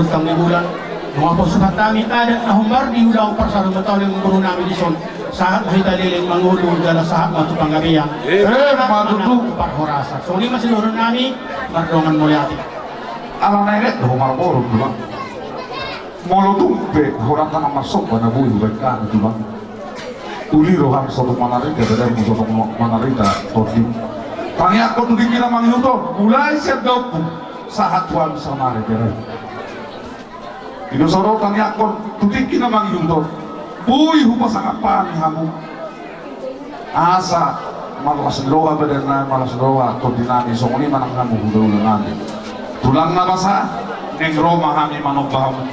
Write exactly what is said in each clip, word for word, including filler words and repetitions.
Tang di bulan, nunga posuhat hami adat na hombar di ulaon parsaurmatua ni amangboru nami dison, sahat ma hita leleng mangolu jala sahat ma tu panggabean. Eh, ma tutu. Parhorasan. Songon i ma sidohonon nami, mardongan mauliate. Ala na elek do ho marboru, Tulang. Molo tung pe horanta na marsomba na boi hubaen hami, Tulang, uli roham so tung manarida badanmu, so tung manarida tondim. Tangiangkon tu tingki na mangihut on, mulai sian daompung sahat tu hami saonari, bere. I do so ro tangiangkon tu tingki na mangihut on, boi hupasangap hami hamu. Asa marlas ni roha badan nami, marlas ni roha tondi nami, songon i ma nang hamu hulahula nami. Tulang na basa, naeng ro ma hami manomba hamu.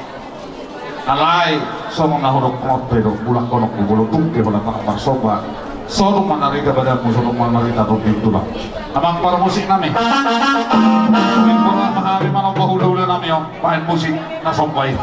Alai songon na hudok pe do, mulak honokku, molo tung pe holan na marsomba, so tung manarida badanmu, so tung manarida tondim, Tulang. Amang parmusik nami, naeng ro ma hami manomba hulahula nami on. Baen musik na somba i.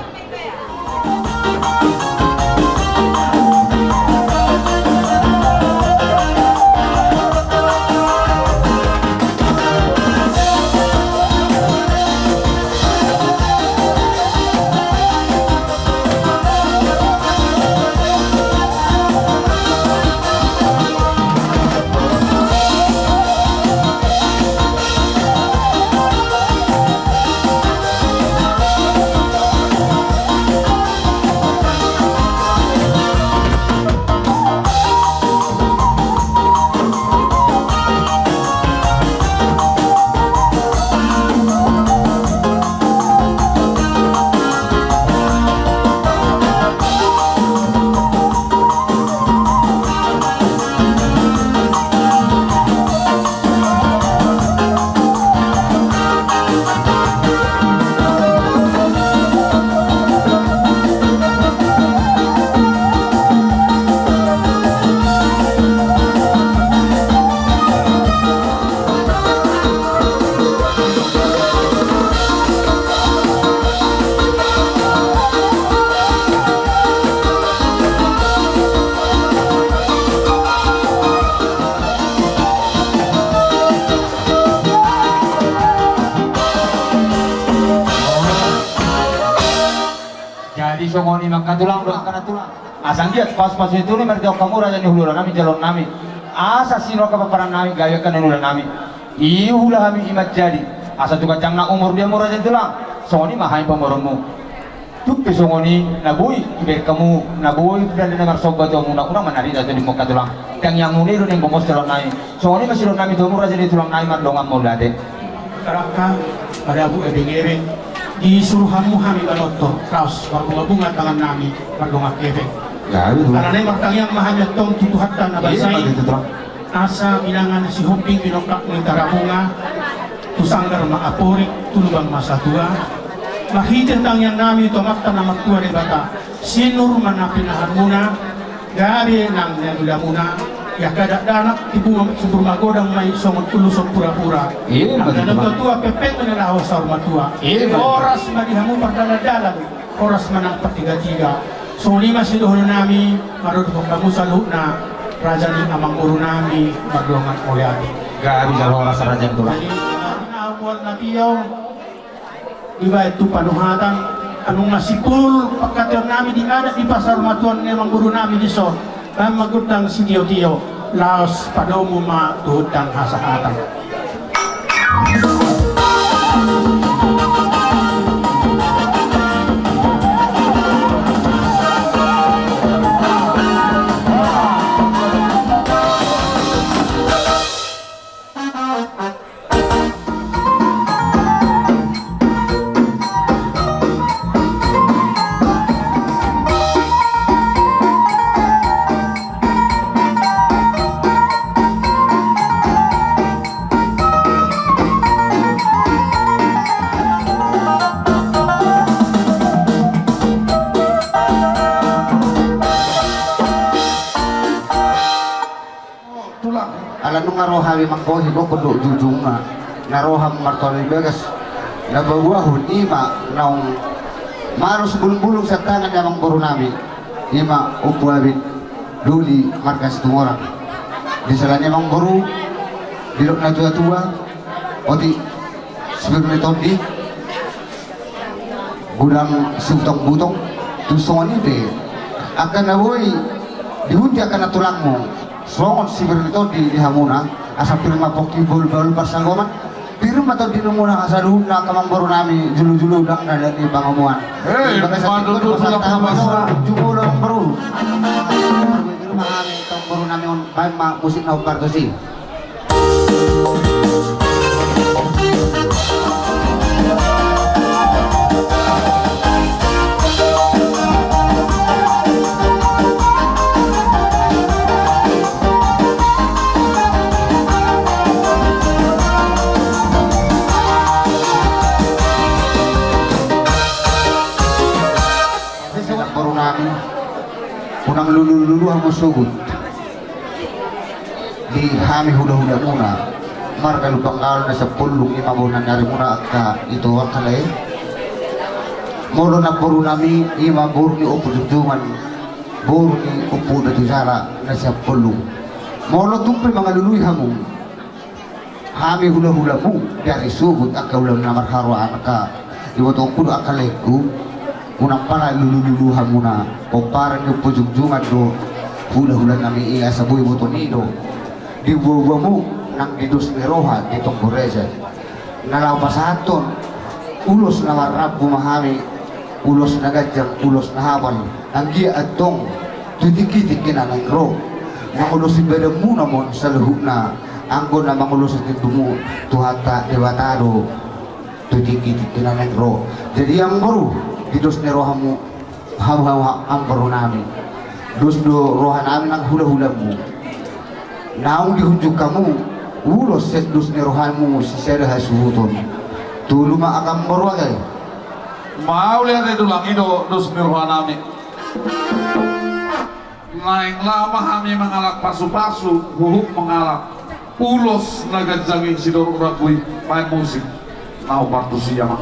Jadi songon i ma angka tulang, angka na tulang. Asa anggiat pasupasu ni Tuhan i marhite hamu raja ni hulahula nami, jaloon nami. Asa sinur angka pomparan nami, gabe angka na niula nami. I hula hami i manjadi. Asa tu ganjang na umur di hamu raja ni tulang. Songon i ma hami pamoruonmu. Tung pe songon i na boi dibaen hamu, na boi di na marsomba tu hamuna, unang manarida tondimuna angka tulang. Tangiangmuna i do naeng gomos jaloon nami. Songon i ma sidohonon nami tu hamu raja ni tulang nami, mardongan mauliate. Raka, pada abu ebeng-ebeng, disuru hamu hami manortor, laos marbunga-bunga tangan nami, mardongan hepeng. Alana i martangiang ma hami antong tu Tuhanta na basa i. Asa bilangan na sihombing binongkak ni Tarabunga, tu sanggar ma aporik, tu lubang ma satua. Marhite tangiang nami tu Amanta na martua Debata, sinur ma na pinahanmuna, gabe nang na niulamuna. Ia angka dakdanak, tibu ma sumbur magodang ma i songon ulos pura-pura. Angka na tua-tua, pepet ma na laho saur matua. Horas ma di hamu pardalan-dalan. Horas ma nang partiga-tiga. Songon i ma sidohonon nami, mardongan hamu saluhutna, raja ni amangboru nami, mardongan mauliate. Gabe jala horas raja ni tulang. Jadi, na mual na tio, dibaen tu panuhatan, anu masipul pangkataion nami di adat di parsaurmatuaon ni amangboru nami dison. Baen ma gondang sitio-tio, laos padomu ma tu gondang hasahatan. Tulang. Ala nunga ro hami manggohi, gokhon dohot jujungna. Na roham martondi bagas, na paboahon i ma naung marus bulung-bulung sian tangan ni amangboru nami. I ma Ompu Abit Doli marga Situmorang. Di sela ni amangboru, didok na tua-tua, otik sipir ni tondi. Godang siutongbutong, tung songon i pe angka na boi dihunti angka na tulangmu, songon sipir ni tondi di hamuna, asa pir ma pongki bahulbahul pansamotan, pir ma tondi ni hamuna, asa saluhutna angka amangboru nami, julujulu ndang na dapot pangomoan. Hei, jumolo amangboru. Pir ma hami amangboru nami on, baen ma musik na hombar tusi. Amangboru nami, unang lulululu hamu sogot. Di hami hulahulamuna, marga Lumban Gaol na siampulung, i ma boru ni arimuna angka ito angka lae. Molo namboru nami, i ma boru ni Ompu Jungjungan, boru ni Ompu Datu Jala na siampulung. Molo tung pe mangalului hamu, hami hulahulamu, di ari sogot angka ulaon na marharoa, angka ibotongku do angka laengku, unang pala lulululu hamuna. Pomparan ni Ompu Jungjungan do hulahula nami i, asa boi botomi do di buabuamu nang di dos ni roha di tonggo raja. Na laho pasahathon ulos na marrambu ma hami, ulos na ganjang, ulos na hapal. Anggiat antong tu tingki-tingki na naeng ro, mangulosi badanmuna ma on saluhutna, anggo na mangulosi tindomu Tuhanta Debata do tu tingki-tingki na naeng ro. Jadi amangboru, di dos ni rohamu, hamu, hamu, amangboru nami, dos do roha nami nang hulahulamu. Naung dihunjuk hamu ulos sian dos ni rohamu sisada hasuhuton. Tolu ma angka amangboru ate. Mauliate, tulang, i do dos ni roha nami. Naeng laho ma hami mangalap pasupasu, huhut mangalap ulos na ganjang i, sidorong rambu i. Baen musik na hombar tusi, amang.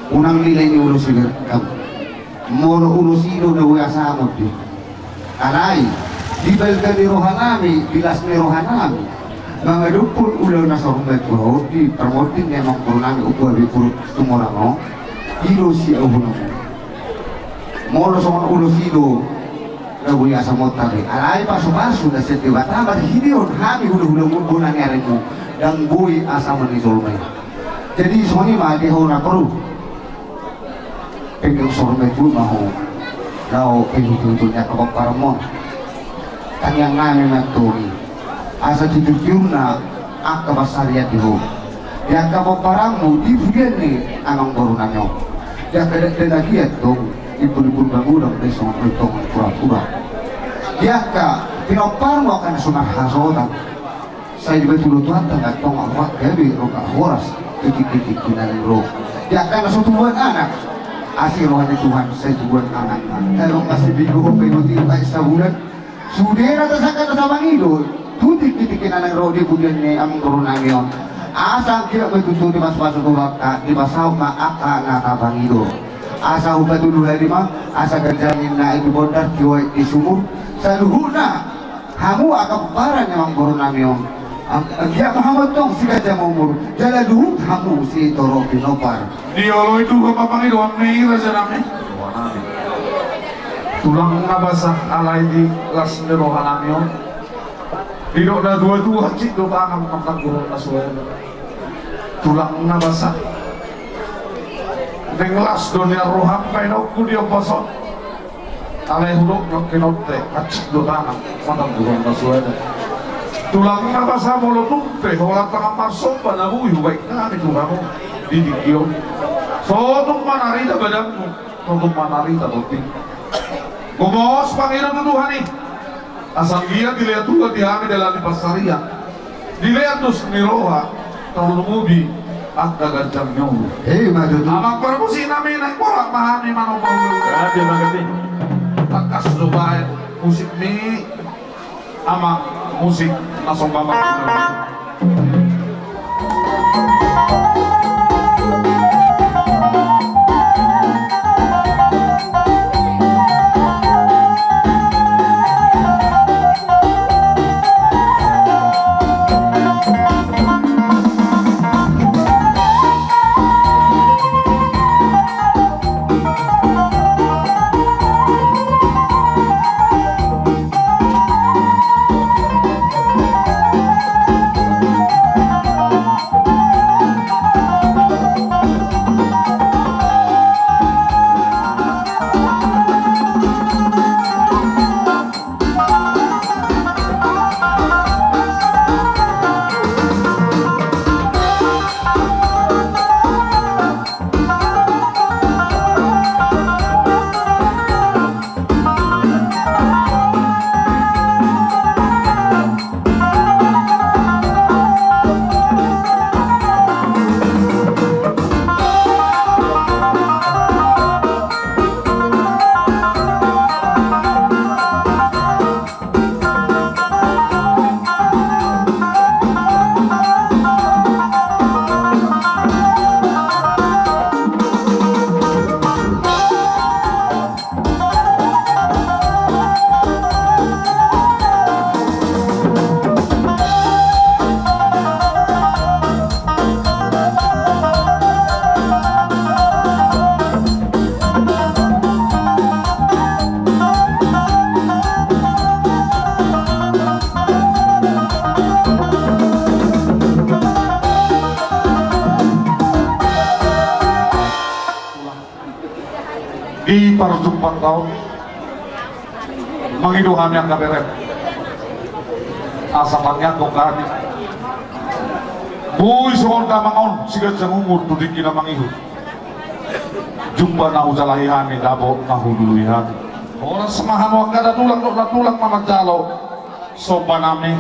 Unang nilai ni ulos i, molo ulos i do na boi asa amot di. Alai di balga ni roha nami, di las ni roha nami, mangadophon ulaon na saur matua on di parmonding ni amangboru nami Ompu Abi Purut Situmorang on, i do siauhononmuna. Molo songon ulos i do na boi asa amot, alai pasupasu na sian Debata marhitehon hami hulahulamu, bona ni arimu, ndang boi asa amot ni jolma i. Jadi songon i ma di ho na poru. Pengke saur matua ma ho laho ihuthon angka pomparanmon. Tangiang nami ma antong i, asa tiurtiurna angka pansarian di ho, di angka pomparanmu, di pudian ni amangboru nami on, di angka dakdanak i antong, di pudipun magodang pe songon i tong purapura, di angka pinomparmu angka na so marhasohotan. Sai dibantu do Tuhanta ma antong angka gabe rongga horas tu tingki-tingki na naeng ro. Di angka na so tubuan anak, asi roha ni Tuhan sai tubuan anak. Adong ma si Bigo, Bigo ti baen sabulan. Sude na tasangka na tapangido tu tingki-tingki na naeng ro di pudian ni amangboru nami on. Asa anggiat ma tutu dipasupasu Tuhanta, dipasaut ma angka na tapangido. Asa hupatuduhon ma, asa ganjang ninna i di bondar, tiwaek di sumur. Saluhutna hamu angka pomparan ni amangboru nami on, Anggiat ma hamu antong siganjang umur, jala luhut hamu sitoro pinompar. Dioloi Tuhan ma pangidoan ni raja nami. Tulang na basa, alai di las ni roha nami on. Didok na tua-tua, hansit do tangan, mantang gurun na suada. Tulang na basa. Naeng las do nian rohangku di ombas on. Alai hudok nangkin on pe, hansit do tangan, mantang gurun na suada. Tulang na basa, molo tung pe holan tangan marsomba na boi hubaen hami tu hamu di tingki on. So tung manarida badanmu, so tung manarida tondingmu. Gomos pangido tu Tuhan i. Asa anggiat dilehon Tuhan di hami dalan ni pansarian, dilehon dos ni roha, tarlumobi angka ganjang ni umur. Ima tutu. Amang parmusik nami, naeng borat ma hami manomba. Tangkas do baen musikmi, amang musik na somba marguna. Di parjumpangta on, mangido hami angka berem asa tangiangkon hami. Boi songon damang on siganjang umur tu tingki na mangihut. Jumpa na hujalahi hami, dapot na hulului hami. Horas ma hamu angka na tulang dohot na tulang na manjalo somba nami.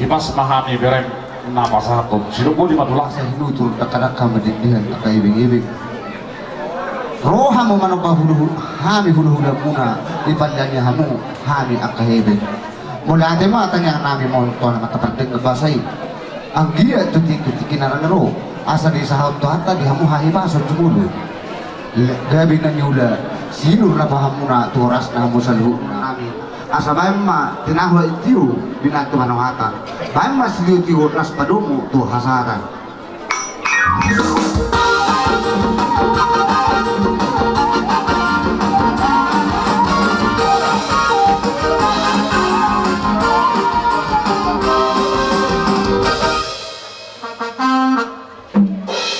Hipas ma hami berem na pasahathon. Sidok bodi ma tulang. Asa hinutur dakka-dakka ma di dihan angka ibeng-ibeng. Ro hamu manomba hulu-hulu, hami hula-hulamuna, dipalani hamu hami angka ibeng. Mauliate ma tangiang nami ma on tu Amanta pardenggan basa i. Anggiat tu tingki-tingki na ro, asa disahat Tuhanta di hamu hahipason jumolo. Gabe na niula sinur na pahanmuna tu horasna hamu saluhutna. Amin. Asa baen ma tinahu aek tio, binanga tu hanohatan. Baen ma sitio-tio las padomu tu hasahatan.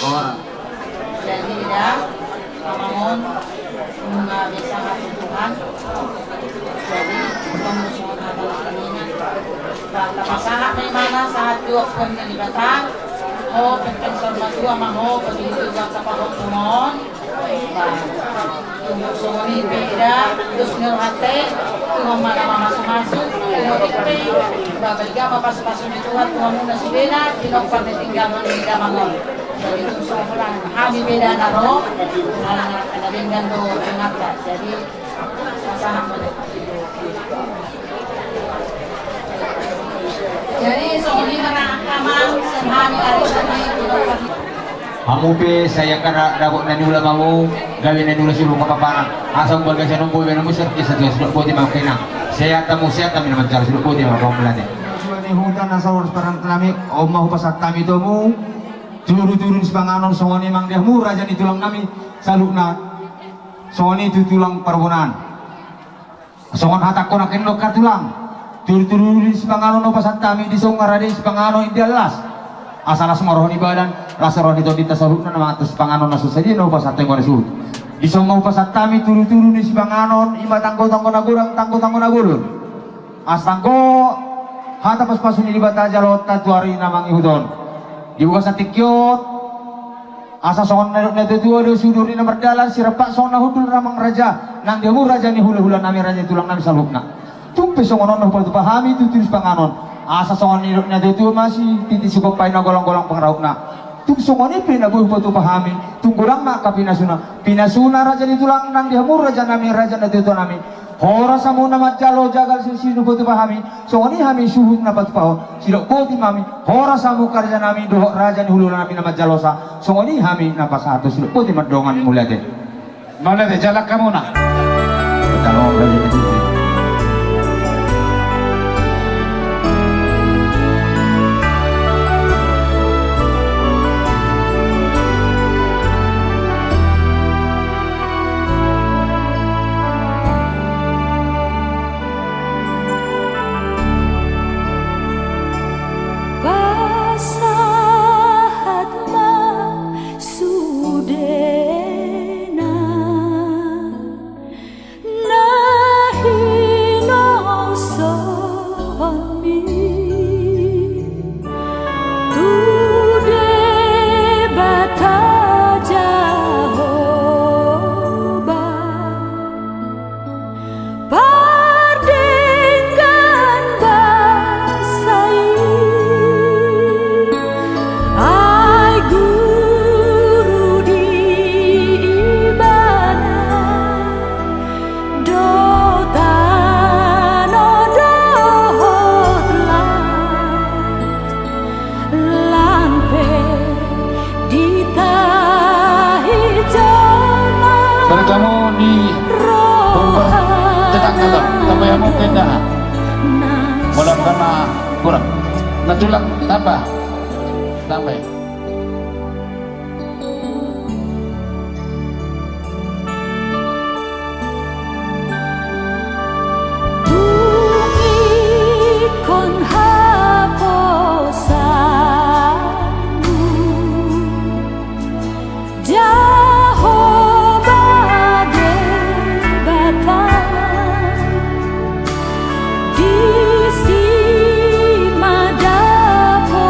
Ora. Jadi, da, amang on, nunga bisa mati Tuhan. Jadi, tong songon hata ni na. Ba, tapasahat ma ibana sahat tu adopan ni Debata. Ho, pengpeng saur matua ma ho, padihu tu angka pahompu on. Ba, tung songon i pe da, dos ni rohanta i, Tuhan ma na mamasu-masu, tung otik pe, ba, balga ma pasu-pasu ni Tuhan tu hamuna sudena, di nomor ni tinggal ni damang on. Jadi tung songon hami pe da na ro, na, na denggan do denganta. Jadi, Jadi, songon i ma, amang, sian hami ari on. Hamu pe sai angka na dapot na niula ma hamu, gabe na niula sude hamu papanan. Asa umbalga sian on boi baenonmu, sian on pe satua, sidok boti ma angka inang. Sehat hamu, sehat hami na manjalo, sidok boti ma hamu, mauliate. Huta na saluhut parantaran nami, on ma hupasahat hami tu hamu, tudu-tudu ni sipanganon, songon i ma di hamu raja ni tulang nami saluhutna, songon i tu tulang parbonaan. Songon hatangku nangkin do, angka tulang, tudu-tudu ni sipanganon hupasahat hami, dison nunga rade sipanganon, inda las. Asa las ma roha ni badan, las roha ni tondinta saluhutna na mangan tu sipanganon na so sadia na hupasahat hami on suhut. Dison ma hupasahat hami tudu-tudu ni sipanganon, i ma tanggo-tanggo na godang, tanggo-tanggo na bolon. Asa anggo hata pasupasu ni Debata jaloonta tu ari na mangihut on. Di bagasan tingki on, asa songon na nidok ni natua-tua do, siudur ni na mardalan, sirap songon na hundul, amang raja, nang di hamu raja ni hula-hula nami, raja ni tulang nami saluhutna. Tung pe songon on na hupatupa hami tudu-tudu ni sipanganon. Asa songon na nidok ni natua-tua ma, sititi sigompa i na golang-golang pangarahutna. Tung songon i pe na boi hupatupa hami, tung godang ma angka pinasuna. Pinasuna raja ni tulang, nang di hamu raja nami, raja ni natua-tua nami. Horas hamu na manjalo jagal, sian na hupatupa hami, songon i hami suhut na patupahon, sidok boti ma hami. Horas hamu angka raja nami dohot raja ni hula nami na manjalosa, songon i hami na pasahathon, sidok boti ma, dongan mauliate. Mauliate, jalang hamuna. Pasahat ma sudena na hinaholsonmi tu Debata Jahowa. Pardenggan basa i, ai guru di Ibana do tano dohot las. Lan pe ditahi jolma. Berkamu di roha. Tetap kata, tambah yang mungkin dah. Mudah-mudahan kurang. Nah, tulang tambah. Tambah. Tung ingkon haposanmu, Jahowa Debata. Disi ma dapotonmu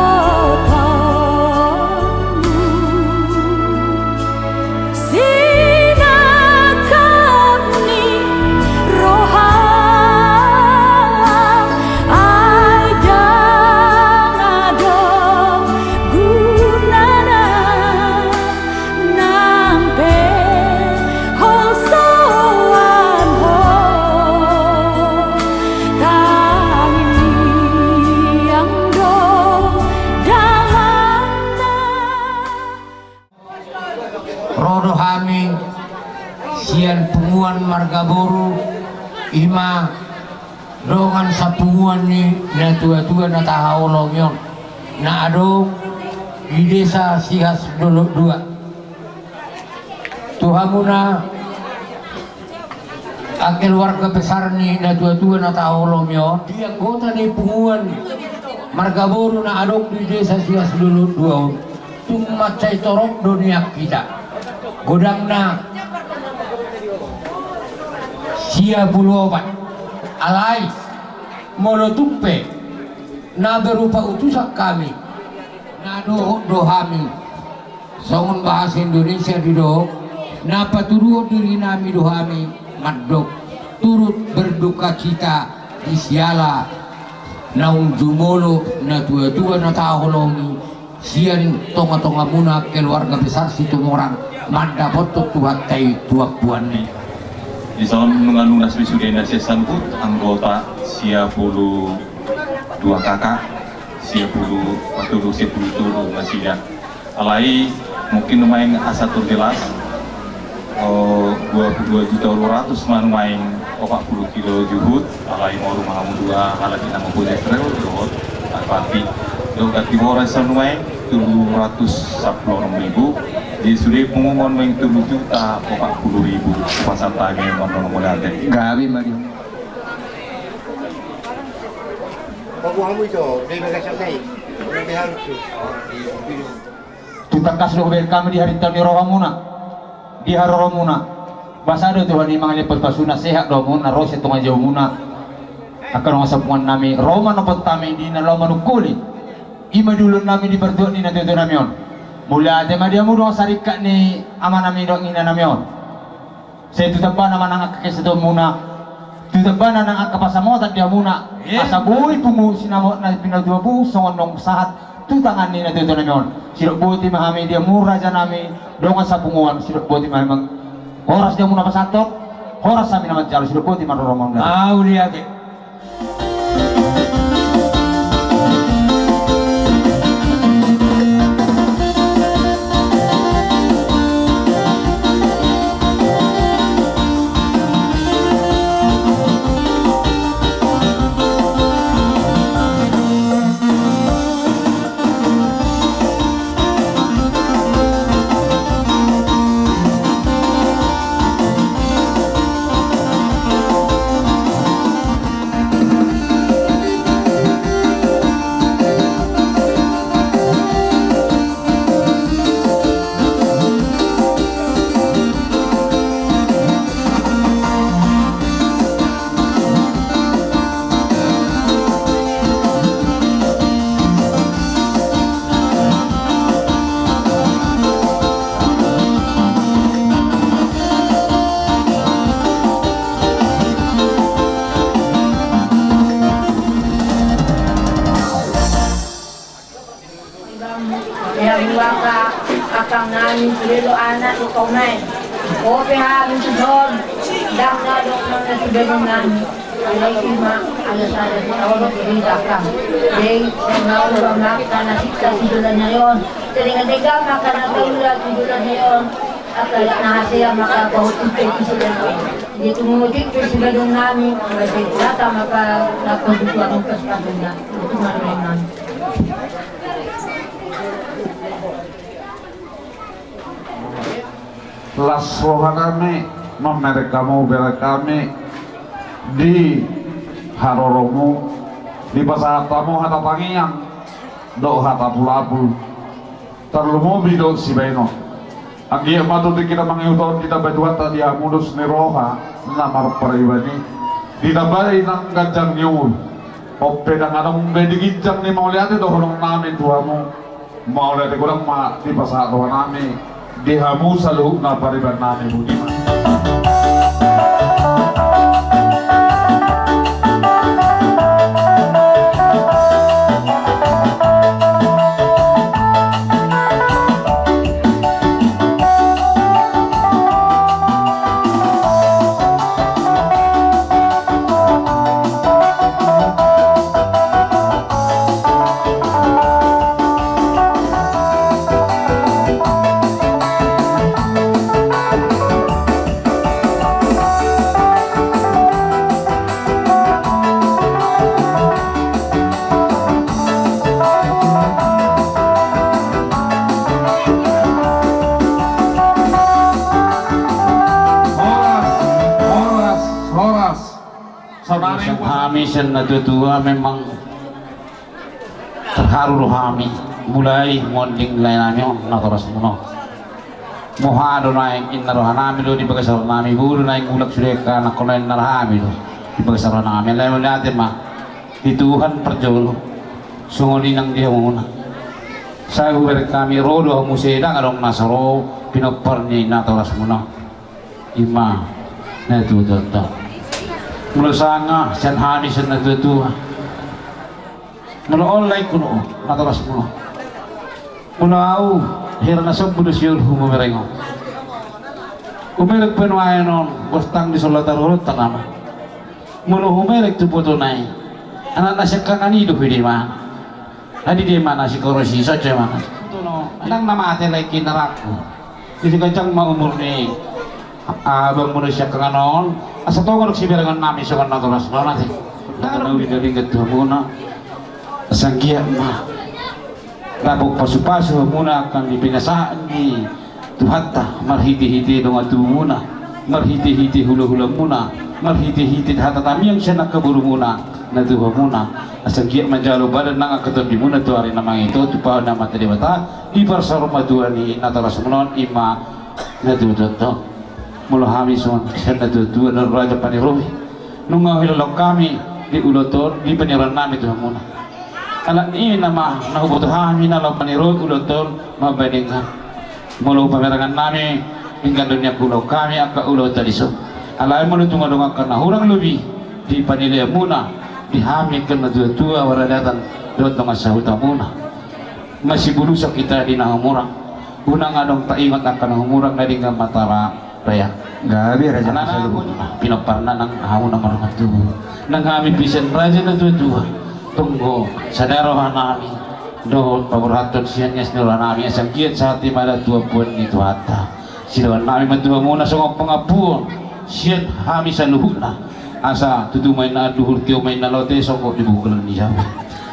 sinangkap ni roha, ai ndang adong gunana. Nang pe holsoan ho, tangiang do dalanna. Ro do hami sian punguan marga boru, i ma dongan sapunguan ni natua-tua na tahaholongi on, na adong di desa Sihas Dolok Dua. Tu hamuna keluarga besar ni natua-tua na tahaholongi on, di anggota ni punguan marga boru na adong di desa Sihas Dolok Dua on. Tung mansai torop do nian hita. Godangna sia pulu opat. Alai molo tung pe na berupa utusan hami, na dohot do hami. Songon bahasa Indonesia didok, na patuduhon diri nami do hami mandok turut berdukacita di siala naung jumolo natua-tua na tahaholongi sian tonga-tongamuna keluarga besar Situmorang mandapothon Tuhanta i tu ampuanna i. Dison nunga lunas be sudena sian saluhut anggota sia pulu dua K K, sia pulu patolu, sia pulu tolu nasida. Alai mungkin nuaeng asa terjelas, eh, dua pulu dua juta lima ratus ma nuaeng opat pulu kilo juhut, alai molo ma hamu dua halak i na mampunyai trel dohot Pati, dong ka Timor asa nuaeng tolu ratus sampulu onom ribu. Jadi sude punguan nuaeng tolu juta opat puluh ribu. Pasahat hami mandok mauliate. Gabe ma di hamu. Pagu hamu ito, di bagasan nai. Di hamu tu. Tu tangkas do hubereng hami di harinta ni rohamuna, di haroromuna. Basa do Tuhan i mangalean pasupasuna, sehat do hamuna, ro sian tonga jaumuna. Angka dongan sapunguan nami, ro ma nopontami di na laho manungkoli. I ma di ulaon nami di partuat ni natuatua nami on. Mauliate ma di hamu dongan saringkat ni ama nami dohot ina nami on. Sai tu tambana ma nang angka kesehataonmuna, tu tambana nang angka pansamotan di hamuna. Asa boi pungu sinamot na pinatua pungu songon naung sahat tu tangan ni natuatua nami on. Sidok boti ma hami di hamu raja nami, dongan sapunguan, sidok boti ma hami. Horas di hamuna pasahathon, horas hami na manjalo, sidok boti ma roromuna. Mauliate. Ia buaka akang nami sude do anak do kau nai. Ope hami tu son, ndang na dong nona sude do nami. Alai ima ala sada di aolo di akang. Dei, na olo maka na sita sude do nai on. Teringat dega maka na taula sude do nai on. Apa na hasea maka kau tupe sude do nai on. Dia tu mudik tu sude do nami. Maka data maka na kau tupe maka sepatuna. Itu mana nami. Las rohanami mamereng hamu bereng hami di haroromu, dipasahat hamu hata tangiang dohot hata pulapul, tarlumobi dohot sibahenon. Anggiat ma tutu hita mangihut on, hita batuanta di hamu dos ni roha na marpariban i, ditambai nang ganjang ni umur. Ope ndang adong be di ginjang ni mauliate dohononnami tu hamu. Mauliate godang ma dipasahat rohanami di hamu saluhutna pariban nami, boti ma. Horas, horas, horas. Saudara, hami sian natuatua memang terharu rohami, mulai monding laenami on natorasmuna on. Boha do naeng inna rohanami do di bagasan rohanami, boha do naeng mulak sude angka anakkon, inna rohanami do di bagasan rohanami. Alai mauliate ma di Tuhan parjolo, songon i nang di hamuna. Sai hubereng hami ro do hamu muse, ndang adong na so ro pinompar ni natorasmuna on. Ima natuatuanta. Molo sanga sian hami sian natuatua, molo on laengku do natorasmuna on. Molo au, hira na sombu do siolhu mamereng on. Humereng pe nuaeng on, gostang di sola taruhonta nama. Molo humereng tu botona i, anak na siangkangan i do huida imana. Adi dia mana si korosi, soco mana. Ndang na mate lagi narangku. Jadi ganjang ma umur ni abang muna siangkangan on. Asa tongon siberengannami songon natorasmuna on. Ndang na uli dari ketua muna. Sanggiat ma dapot pasupasu hamuna angka na pinasahat ni Tuhanta, marhitehite dongan tubumuna, marhitehite hulahulamuna, marhitehite hata tamiang sian angka borumuna na tuhamuna. Sanggiat manjalo badan nang angka tondimuna tu ari na mangihut, tu pahan ni Amanta Debata, di parsaur matua ni natorasmuna on, ima na tuatua on. Molo hami songon sian natuatua na raja paniruhon, nunga huilolot hami di ulaon on, di paniroan nami tu hamuna. Alani i nama na huboto hami na laho paniruhon ulaon on, mambahen denggan. Molo pamerangan nami, denggan do nian huulahon hami angka ulaon tadison. Alai molo tung adong angka na hurang lobi di panilehonmuna di hami angka natuatua, paradaton dohot dongan sahutamuna, masibulusan hita di na humurang. Unang adong taingot angka na humurang, na denggan ma taraya. Gabe raja. Anakna, pinompar na nang hamu na mardongan tubu, nang hami pe sian raja natuatua, tongtong sada roha nami dohot paborhathon sian ias ni roha nami, asa anggiat sahat i ma tu ampuan ni Tuhanta. Sidohonon nami ma tu hamuna songon pangampuon sian hami saluhutna. Asa tutu ma inna anduhur, tio ma inna lote, songgop di bungkulan ni jabu.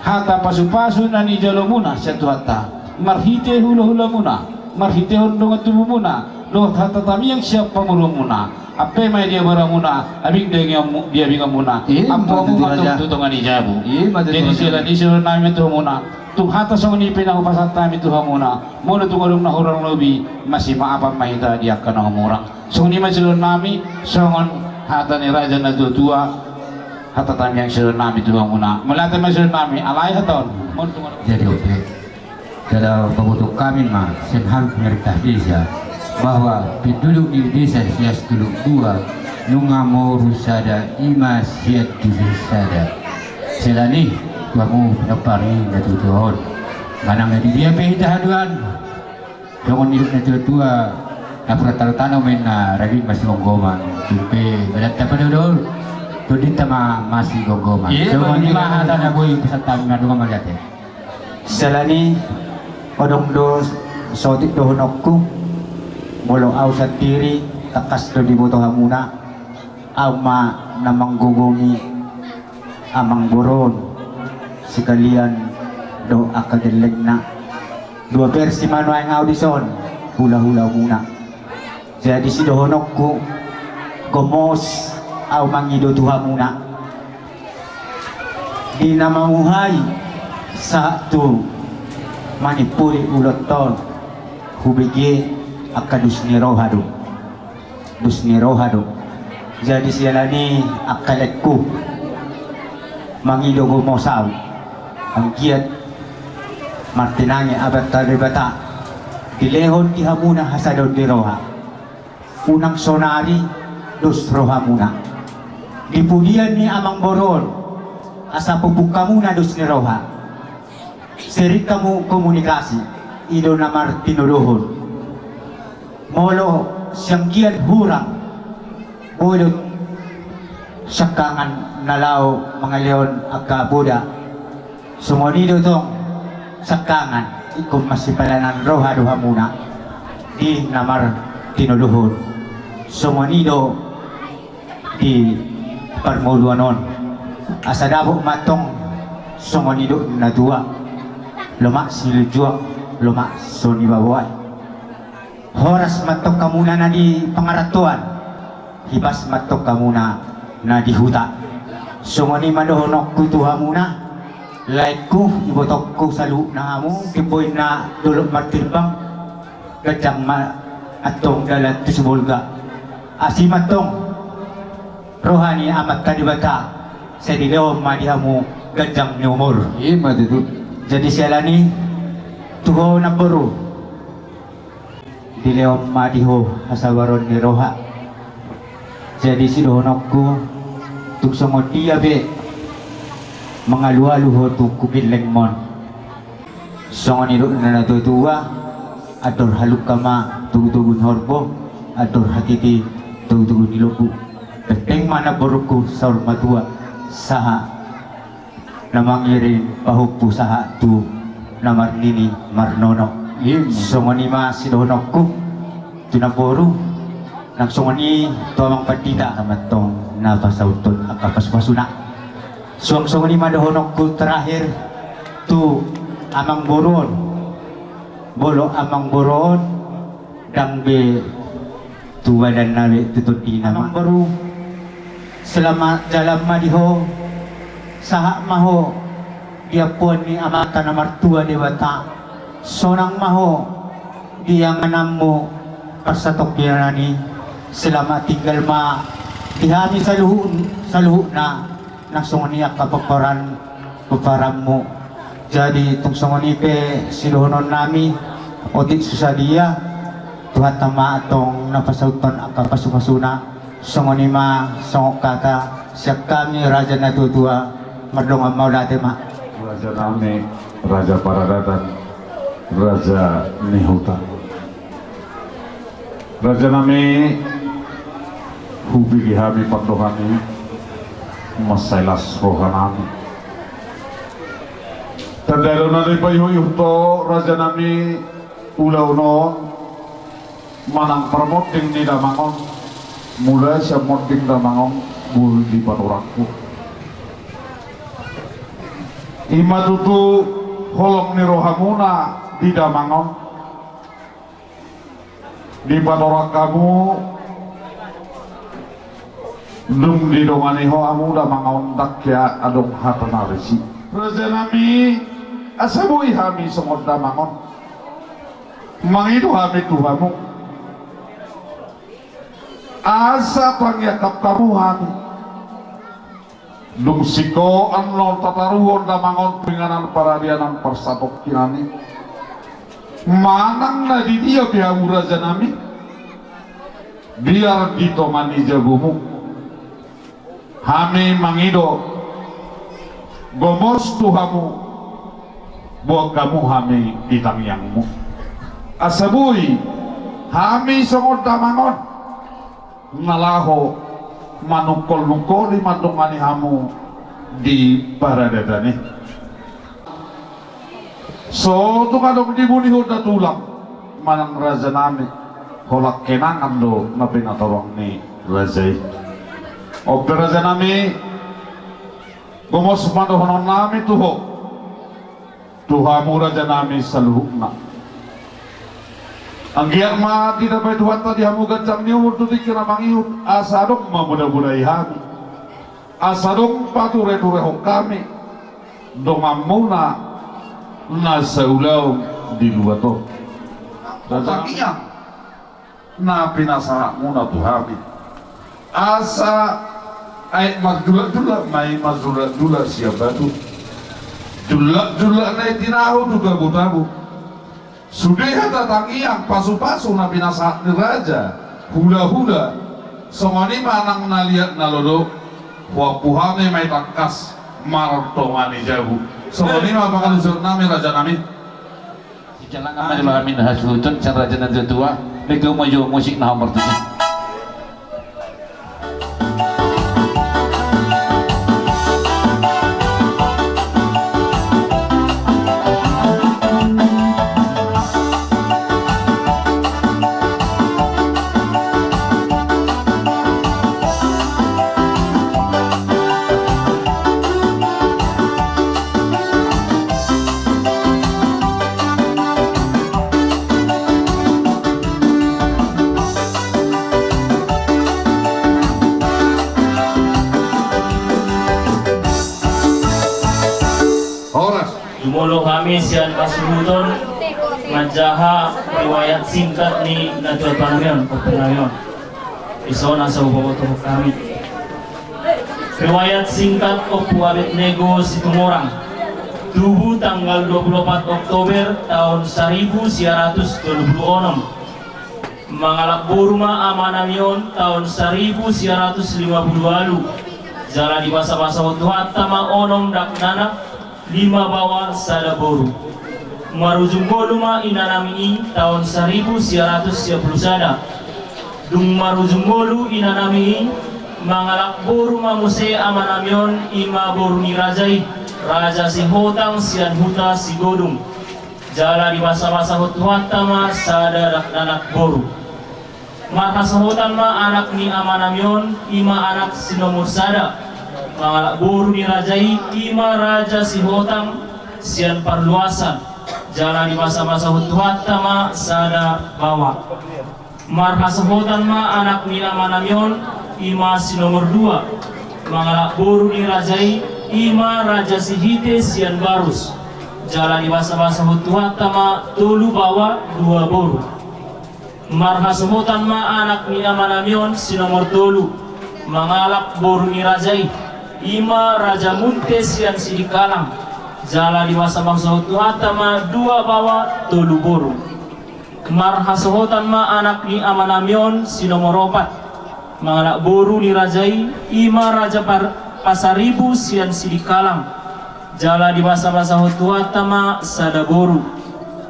Hata pasupasu na nijolomuna sian Tuhanta, marhite hulahulamuna, marhitehon dongan tubumuna, dohot hata tamiang sian pamoruonmuna, ampe ma i di abaramuna, abing di abinganmuna, ampu ma tu tonga ni jabu. Jadi siala ni i sidohonon nami ma tu hamuna, tung hata songon i pe na hupasahat hami tu hamuna, molo tung adong na hurang lobi, masimaafan ma hita di angka na humurang. Songon i ma sidohonon nami, songon hata ni raja natuatua, hata tamiang sidohonon nami tu hamuna. Mauliate ma sidohonon nami, alai hata on. Jadi oke. Jala pabotohon hami ma sian hami pemerintah desa, bahwa penduduk ni desa Sias Tuluk Dua nunga moru sada, ima sian tusi sada. Siala ni i, tu hamu pinompar ni natuatua on, manang na di dia pe hita haduan, songon nidok natuatua, napuran tano-tano ma inna, ragin ma sigomgoman. Tung pe badanta ma dodol, tondinta ma masigomgoman. Songon i ma hata na boi pasahat hami, mardongan mauliate. Siala ni i, adong do saotik dohononku. Molo au sandiri, tangkas do diboto hamuna, au ma na manggogoi amangboru on, sekalian dohot angka gellengna. Dua versi ma nuaeng au dison, hulahulamuna. Jadi sidohononku, gomos au mangido tu hamuna. Di na mamuhai sahat tu manimpuli ulaon on, hubege angka dos ni roha do. Dos ni roha do. Jadi siala ni i, angka laengku, mangido gomos au, anggiat martinangi Amanta Debata, dilehon di hamuna hasadaon ni roha. Unang sonari dos rohamuna. Di pudian ni amangboru on, asa pupuk hamuna dos ni roha. Sering hamu komunikasi, i do na martinodohon. Molo sianggian hurang, boi do siangkangan na laho mangalehon angka poda. Songon i do tong siangkangan, ingkon masipalanan roha do hamuna di na martinodohon. Songon i do di parngoluan on. Asa dapot ma tong songon nidok ni natua, lomak silinjuang, lomak so nibaboan. Horas ma tong hamuna na di pangarantoan, hipas ma tong hamuna na di huta. Songon i ma dohononku tu hamuna, laengku, ibotongku saluhutna hamu, timbo inna dolok martirbang, ganjang ma antong dalan tu Sibolga. Asi ma antong roha ni Amanta Debata, sai dilehon ma di hamu ganjang ni umur. I ma tutu. Jadi siala ni i, tu ho namboru, dilehon ma di ho hasabaron ni roha. Jadi sidohononku, tung songon dia pe mangalualu ho tu gellengmon. Songon nidok ni natuatua, andor halumpang ma togutogu ni horbo, andor hatiti togutogu ni lombu. Penting ma namborungku saur matua, sahat na mangiring pahompu sahat tu na marnini marnono. Songon i ma sidohononku tu namboru, nang songon i tu amang pandita, amang tong na pasauthon angka pasupasuna. Suang songon i ma dohononku terakhir, tu amangboru on. Molo amangboru on, ndang be tu badanna be, tu tondina ma. Amangboru, selamat jalan ma di ho, sahat ma ho di ampuan ni Amanta na martua Debata, sonang ma ho di ingananmu parsatongkinan i, selamat tinggal ma di hami saluhut, saluhutna, nang songon i angka pomparan, pomparanmu. Jadi tung songon i pe sidohononnami, otik so sadia, Tuhanta ma antong na pasauthon angka pasupasuna. Songon i ma songon hata sian hami raja na tuatua, mardongan mauliate ma. Rajanami, raja paradaton, raja ni huta. Rajanami, hubege hami pandohan i, mansai las rohanami. Tanda do na nipaihutihut ho rajanami, ulaon on manang parmonding ni damang on, mulai sian monding damang on boi dipatorangku. I ma tutu holong ni rohamuna di damang on. Dipatorang hamu, dung didongani ho hamu damang on, ndang hea adong hata na risi. Rajanami, asa boi hami songon damang on mangido hami tu hamu, asa tangiangkon hamu hami. Dung singkop annon tataruhon damang on tu inganan paradianan parsatongkinan i, manang na di dia pe hamu rajanami, biar di tonga ni jabumu hami mangido, gomos tu hamu, boan hamu hami di tangiangmu. Asa boi hami songon damang on na laho manungkolnungkoli mandongani hamu di paradaton i. So tung adong di buni honda tulang manang rajanami, holan kenangan do na pinatorang ni raja i. On pe rajanami, gomos ma dohononnami tu ho, tu hamu rajanami saluhutna. Anggiat ma ditambai Tuhanta di hamu ganjang ni umur tu tingki na mangihut, asa adong mamodamodai hami, asa adong patureturehon hami donganmuna na saulaon di luat on. Tangiang na pinasahatmuna tu hami. Asa aek marjulakjulak ma i marjulakjulak sian batu, julakjulak na i tinahu tu tabutabu. Sude hata tangiang pasupasu na pinasahat ni raja, hulahula, songon i ma nang na liat na lolo, huampu hami ma i tangkas martonga ni jabu. Songon i ma pangalusionnami rajanami. Sijalangan ma jolo hami na hasuhuton sian raja na tuatua. Mega uma jo musik na hombar tusi. Horas. Jumolo hami sian pasuhuton manjaha riwayat singkat ni natuatuanami on, ompunami on. Dison asa hubotohon hami. Riwayat singkat Ompu Abednego Situmorang. Tubu tanggal dua puluh opat Oktober taon saribu sia ratus tolu pulu onom. Mangalap boru ma amanami on taon saribu sia ratus lima pulu ualu. Jala dibasabasahon Tuhanta ma onom dakdanak, lima baoa, sada boru. Marujung ngolu ma inanami i taon saribu sia ratus sia pulu sada. Dung marujung ngolu inanami i, mangalap boru ma muse amanami on, i ma boru ni raja i, Raja Sihotang sian huta Sigodung. Jala dibasabasahon Tuhanta ma sada dakdanak boru. Marhasahuton ma anak ni amanami on, i ma anak si nomor sada mangalap boru ni raja i, i ma Raja Sihotang sian Parluasan, jala dibasabasahon Tuhanta ma sada baoa. Marhasohotan ma anak ni amanami on, i ma si nomor dua, mangalap boru ni raja i, i ma Raja Sihite sian Barus, jala dibasabasahon Tuhanta ma tolu baoa dua boru. Marhasohotan ma anak ni amanami on si nomor tolu, mangalap boru ni raja i, i ma Raja Munte sian Sidikalang, jala dibasabasahon Tuhanta ma dua baoa tolu boru. Marhasohotan ma anak ni amanami on si nomor opat, mangalap boru ni raja i, i ma Raja Par-, Pasaribu sian Sidikalang, jala dibasabasahon Tuhanta ma sada boru.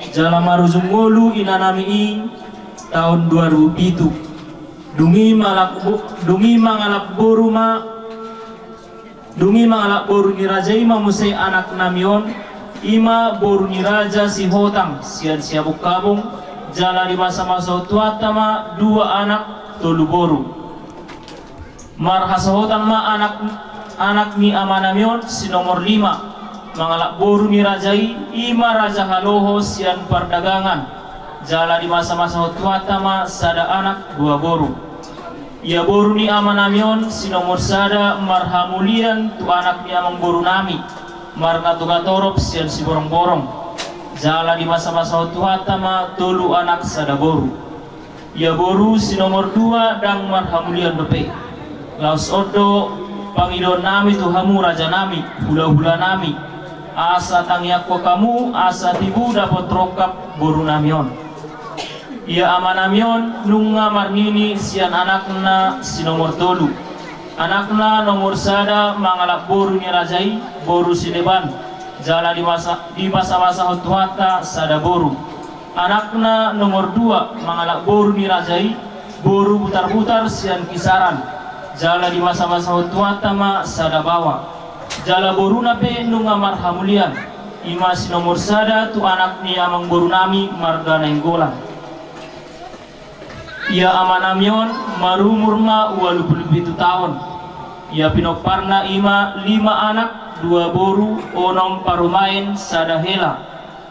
Jala marujung ngolu inanami i, taon dua ribu pitu. Dung i mangalap bo-, dung i mangalap boru ma, dung i mangalap boru ni raja i ma muse anaknami on, i ma boru ni Raja Sihotang sian Siabungkabung, jala dibasabasahon Tuhanta ma dua anak tolu boru. Marhasohotan ma anak, anak ni amanami on si nomor lima, mangalap boru ni raja i, i ma Raja Haloho sian Pardagangan, jala dibasabasahon Tuhanta ma sada anak dua boru. Ia boru ni amanami on si nomor sada marhamulian tu anak ni amangborunami, marga Tugatorop sian Siborongborong, jala dibasabasahon Tuhanta ma tolu anak sada boru. Ia boru si nomor dua ndang marhamulian dope. Laos on do pangidoannami tu hamu rajanami, hulahulanami, asa tangiangkon hamu asa tibu dapot rongkap borunami on. Ia amanami on nunga marnini sian anakna si nomor tolu. Anakna nomor sada mangalap boru ni raja i, boru Sileban, jala dibasa-, dibasabasahon Tuhanta sada boru. Anakna nomor dua mangalap boru ni raja i, boru Butarbutar sian Kisaran, jala dibasabasahon Tuhanta ma sada baoa. Jala boruna pe nunga marhamulian, i ma si nomor sada tu anak ni amangborunami marga Nainggolan. Ia amanami on marumur ma ualu pulu pitu taon. Ia pinomparna i ma lima anak, dua boru, onom parumaen, sada hela.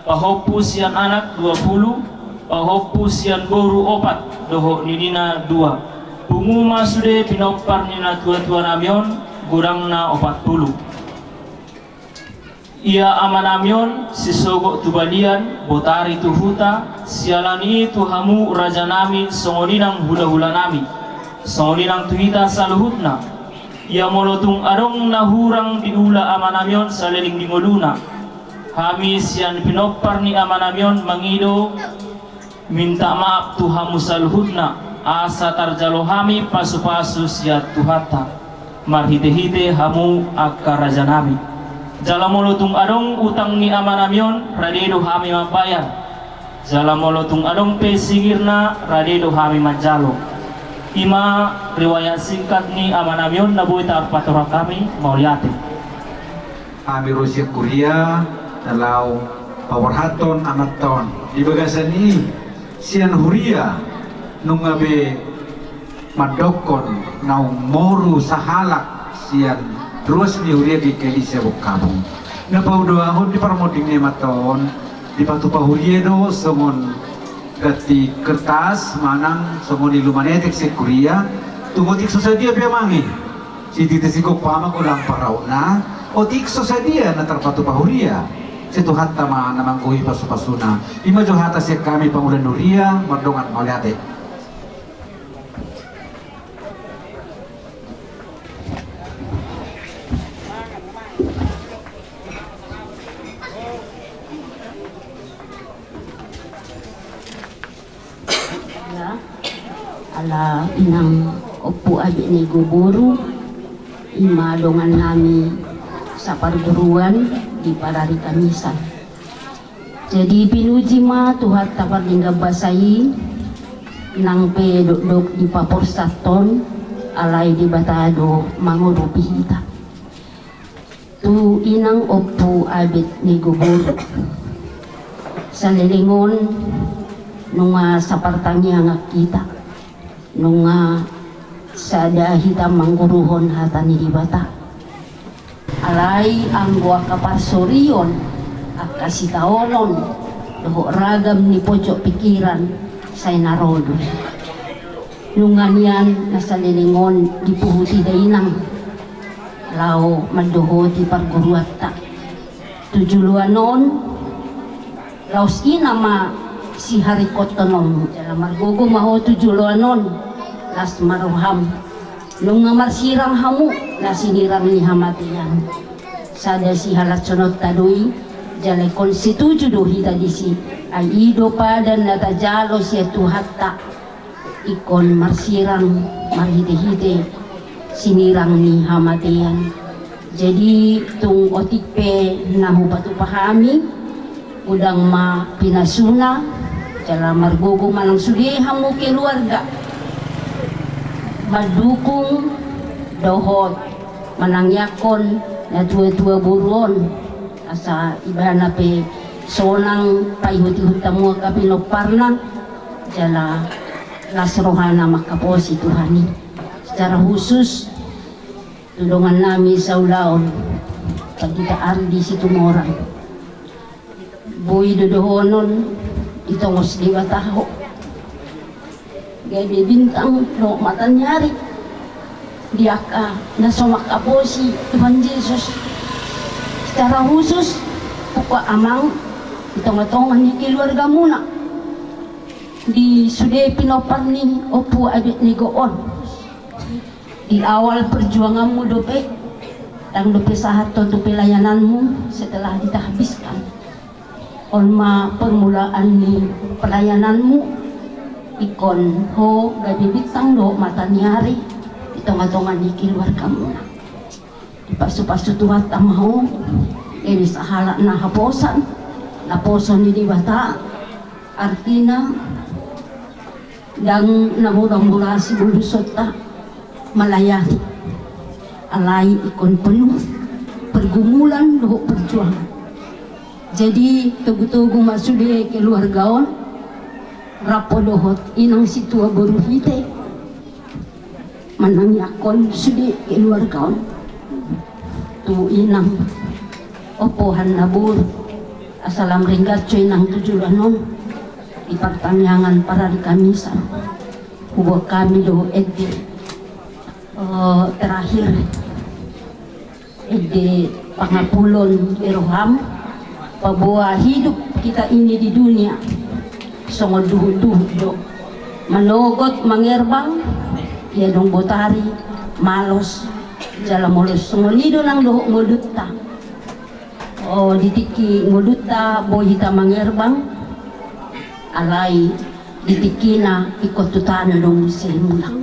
Pahompu sian anak dua pulu, pahompu sian boru opat, dohot ninina dua. Pungu ma sude pinompar ni natuatuanami on, godangna opat pulu. Ia amanami on, sisogot tu balian, botari tu huta, siala ni i tu hamu rajanami songon i nang hulahulanami, songon i nang tu hita saluhutna. Ia molo tung adong na hurang diula amanami on saleleng di ngoluna, hami sian pinompar ni amanami on mangido minta maaf tu hamu saluhutna, asa tarjalo hami pasupasu sian Tuhanta, marhitehite hamu angka rajanami. Jala molo tung adong utang ni amanami on, rade do hami mambayar. Jala molo tung adong pe singirna, rade do hami manjalo. I ma riwayat singkat ni amanami on na boi tarpatorang hami, mauliate. Hami ro sian huria, na laho paborhathon amanta on. Di bagasan i, sian huria, nunga be mandokkon naung moru sahalak sian ruas ni huria GKI Siabungkabung. Na paduahon di parmonding ni amanta on, dipatupa huria do songon ganti kertas manang songon ilu manetek sian huria, tung otik so sadia pe amang i. Sititi sigompa ma godang pangarahutna, otik so sadia na tarpatupa huria. Sai Tuhanta ma na manggohi pasupasuna. I ma jo hata sian hami pangula ni huria, mardongan mauliate. Ya, ala inang Ompu Abed Nigoboru, i ma dongannami saparguruan di Padari Kamisan. Jadi pinuji ma Tuhanta pardenggan basa i, nang pe dokdok dipaporsathon, alai Debata do mangurupi hita. Tu inang Ompu Abed Nigoboru. Saleleng on nunga sapartangiangan hita. Nunga sada hita mangguruhon hata ni Debata. Alai anggo angka parsorion, Angka sitaonon dohot ragam ni pojok pikiran sai na ro do. Nunga nian na saleleng on dipuhuti da inang laho mandohoti parguruanta. Tu joloan on, laos i nama siharingkothononmu jala margogo ma ho tu joloan on, las ma roham. Nunga marsirang hamu na sinirang ni hamatean. Sada sihalashononta do i, jala ingkon setuju do hita disi. Ai i do padan na tajalo sian Tuhanta, ingkon marsirang marhitehite sinirang ni hamatean. Jadi tung otik pe na hupatupa hami, godang ma pinasuna, jala margogo manang sude hamu keluarga mandukung dohot manangiangkon natuatua boru on, asa ibana pe sonang paihutihut hamu angka pinomparna, jala las rohana mangkaposi Tuhan i. Secara khusus tu dongan nami saulaon, Pandita Ardi Situmorang. Boi do dohonon ditongos Debata ho. Gabe bintang dohot mata ni ari di angka na so mangkaposi Tuhan Jesus. Secara khusus upa amang di tongatonga ni keluargamuna, di sude pinompar ni Ompu Abednego on. Di awal perjuanganmu dope, ndang dope sahat ho tu pelayananmu setelah ditahbiskan. On ma permulaan ni pelayananmu, ingkon ho gabe bintang dohot mata ni ari di tongatonga ni keluargamuna. Dipasupasu Tuhanta ma ho, gabe sahalak na haposan, naposo ni Debata, artina ndang na muramura sibolusonta malayani. Alai ingkon penuh pergumulan dohot perjuangan. Jadi togutogu ma sude keluarga on, rap ho dohot inang situa boru hite, manangiangkon sude keluarga on tu inang, Ompu Hanna boru. Asa lam ringgas jo inang tu joloan on di partangiangan parari Kamisan. Hubuat hami do ende, eh, terakhir, ende pangapulon di roham. Paboa hidup kita ini di dunia songon duhutduhut do. Manogot mangerbang, ia dung botari malos jala molos. Songon i do nang dohot ngolunta. O, di tingki ngolunta boi hita mangerbang, alai di tingkina ingkon tu tano do muse mulak.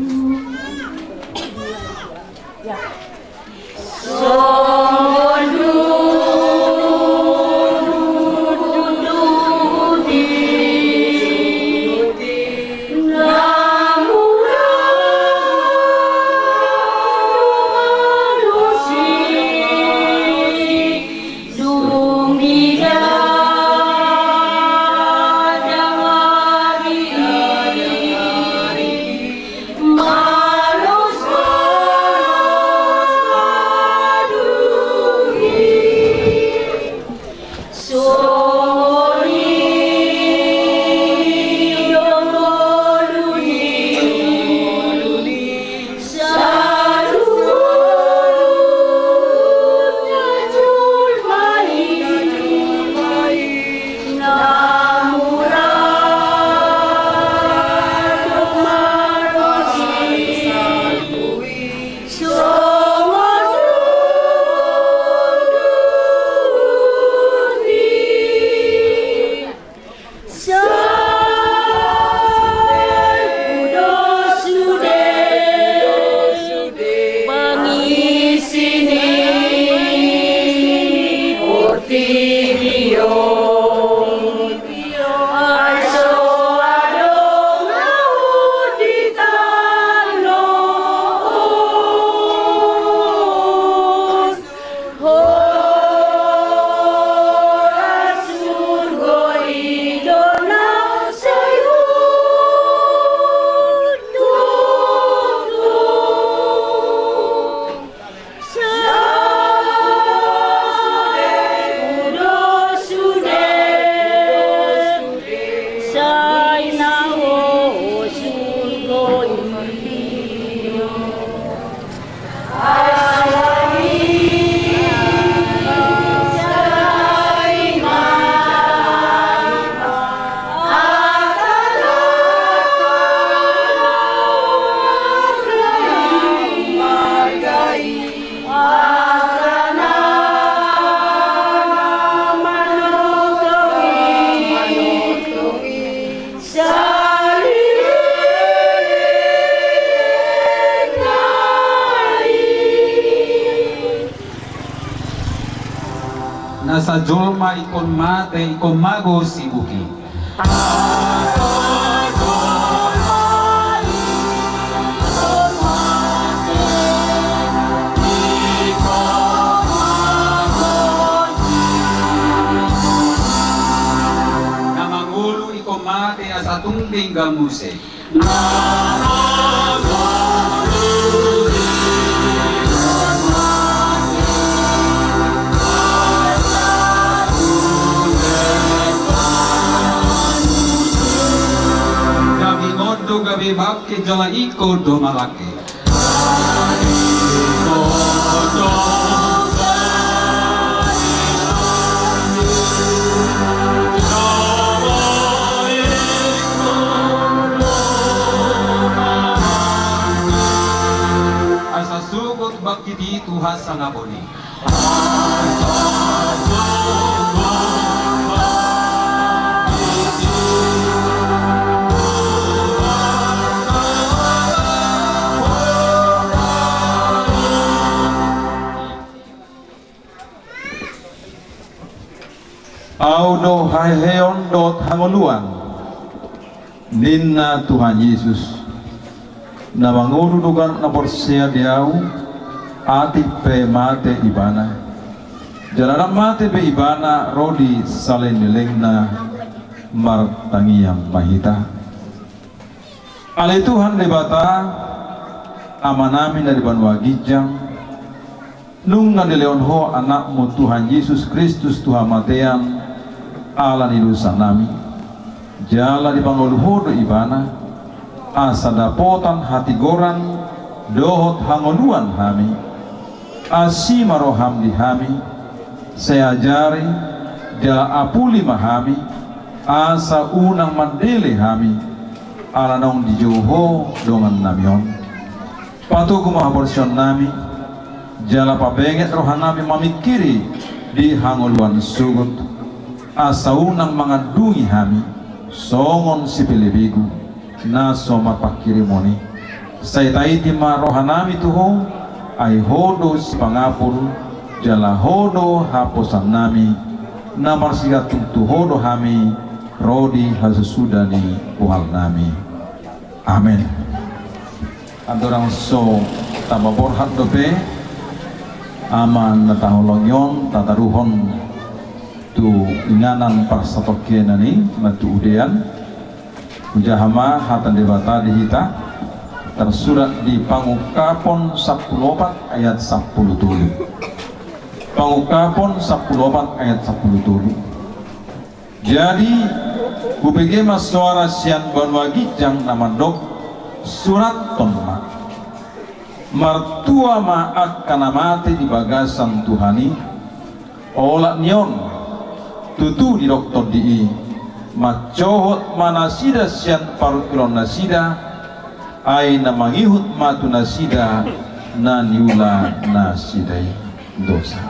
Asa jolma ingkon mate, ingkon mago sibuk i. Na mangolu ingkon mate asa tung denggan muse. Gabe ngondo gabe bangke jala ingkon do malangke. Asa sogot bangkit i tu hasangapon i. Ahu do haheheon dohot hangoluan, ninna Tuhan Jesus. Na mangolu do ganup na porsea di Ahu, atik pe mate ibana. Jala ndang mate be ibana ro di saleleng ni lelengna. Martangiang ma hita. Ale Tuhan Debata, Amanami na di banua ginjang, nunga dilehon Ho Anakmu Tuhan Jesus Kristus tu hamatean ala ni dosanami, jala dipangolu Ho do Ibana, asa dapotan hatigoran dohot hangoluan hami. Asi ma roham di hami, sai ajari jala apuli ma hami, asa unang mandele hami, ala naung dijou Ho dongannami on. Patogu ma haporseaonnami, jala pabenget rohanami mamingkiri di hangoluan sogot, asa unang mangandungi hami songon sipelebegu na so marpangkirimon i. Sai taiti ma rohanami tu Ho, ai Ho do sipangapul, jala Ho do haposanami, na marsigantung tu Ho do hami ro di hasusuda ni bohalnami. Amen. Andorang so tama borhat dope ama na taholongi on, tataruhon tu inganan parsatongkinan i, na tu udean. Hujaha ma hata ni Debata di hita, tarsurat di Pangungkapon sampulu opat ayat sampulu tolu. Pangungkapon sampulu opat ayat sampulu tolu. Jadi, hubege ma soara sian banua ginjang na mandok, surathon ma: Martua ma angka na mate di bagasan Tuhan i. Olat ni on, tutu didok Tondi i, mancohot ma nasida sian parungkilon nasida, ai na mangihut ma tu nasida na niula nasida i. Dosa.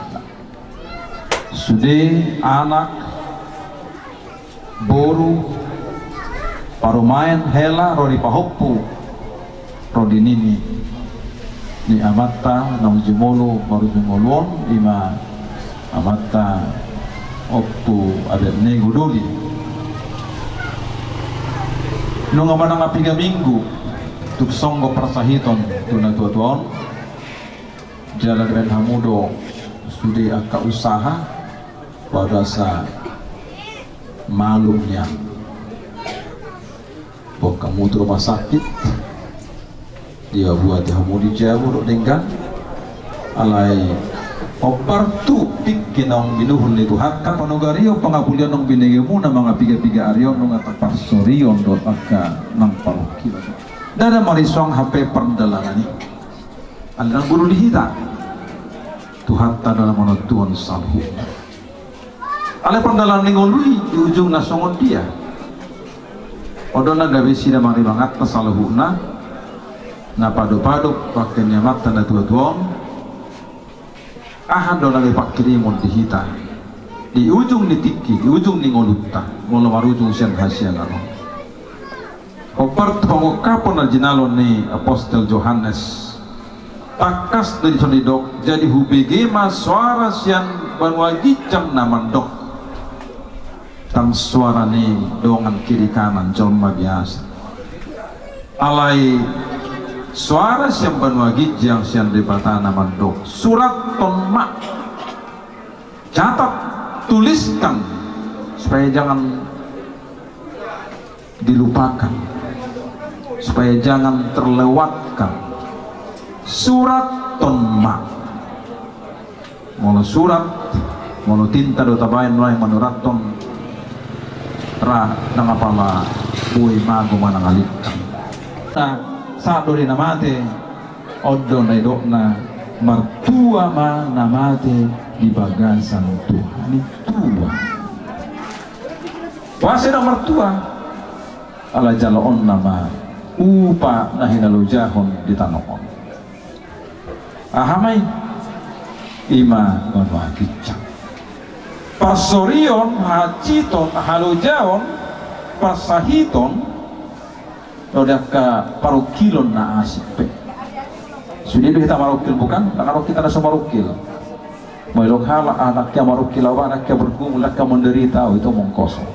Sude anak, boru, parumaen, hela, ro di pahompu, ro di nini ni amanta naung jumolo marujung ngolu on, i ma amanta Ompu Abed Nego Doli. Nunga manang piga minggu tung songgop parsahiton tu natuatua on. Jala dibaen hamu do sude angka usaha, bagasan malum nian. Bongkar hamu tu rumah sakit, dibuati hamu di jabu dohot denggan. Alai hombar tu tingki naung binuhul ni Tuhanta, panogarion pangapulion naung binegemuna manang piga-piga ari on, nunga taparsorion dohot angka naung parungkilon. Ndada marisuang hape pardalanan i. Alai ndang guru di hita, Tuhanta do na manontuhon saluhutna. Alai pardalanan ni ngolu i di ujungna songon dia? On do na gabe sidamaribanganta saluhutna, na padopadop bangke ni amanta natuatua on. Aha do na gabe pangkirimon di hita di ujung ni tingki, di ujung ni ngolunta, molo marujung sian hasiangan on? Hombar tu pangungkapon na jinalo ni apostel Johannes, tangkas do dison didok: Jadi hubege ma soara sian Banua ginjang na mandok. Ndang suara ni dongan kiri kanan jolma biasa. Alai suara sian banua ginjang sian Debata na mandok. Surathon ma. Catat, tuliskan, supaya jangan dilupakan, supaya jangan terlewatkan. Surathon ma. Molo surat, molo tinta do tabaen nuaeng manurathon, ra ndang apala boi mago manang alingkang. Nah, sahat do di na mate. On do na nidokna, martua ma na mate di bagasan Tuhan i. Tua. Boasa didok martua? Ala jaloonna ma upa na hinalojahon di tano on. Aha ma i? I ma banua ginjang. Parsorion, hahansiton, halojaon, parsahiton, do di angka parungkilon na asing pe. Sude do hita marungkil, bukan? Ndang adong hita na so marungkil. Molo didok halak, ah, ndang hea marungkil au, ndang hea bergumul, ndang hea menderita au, itu omong kosong.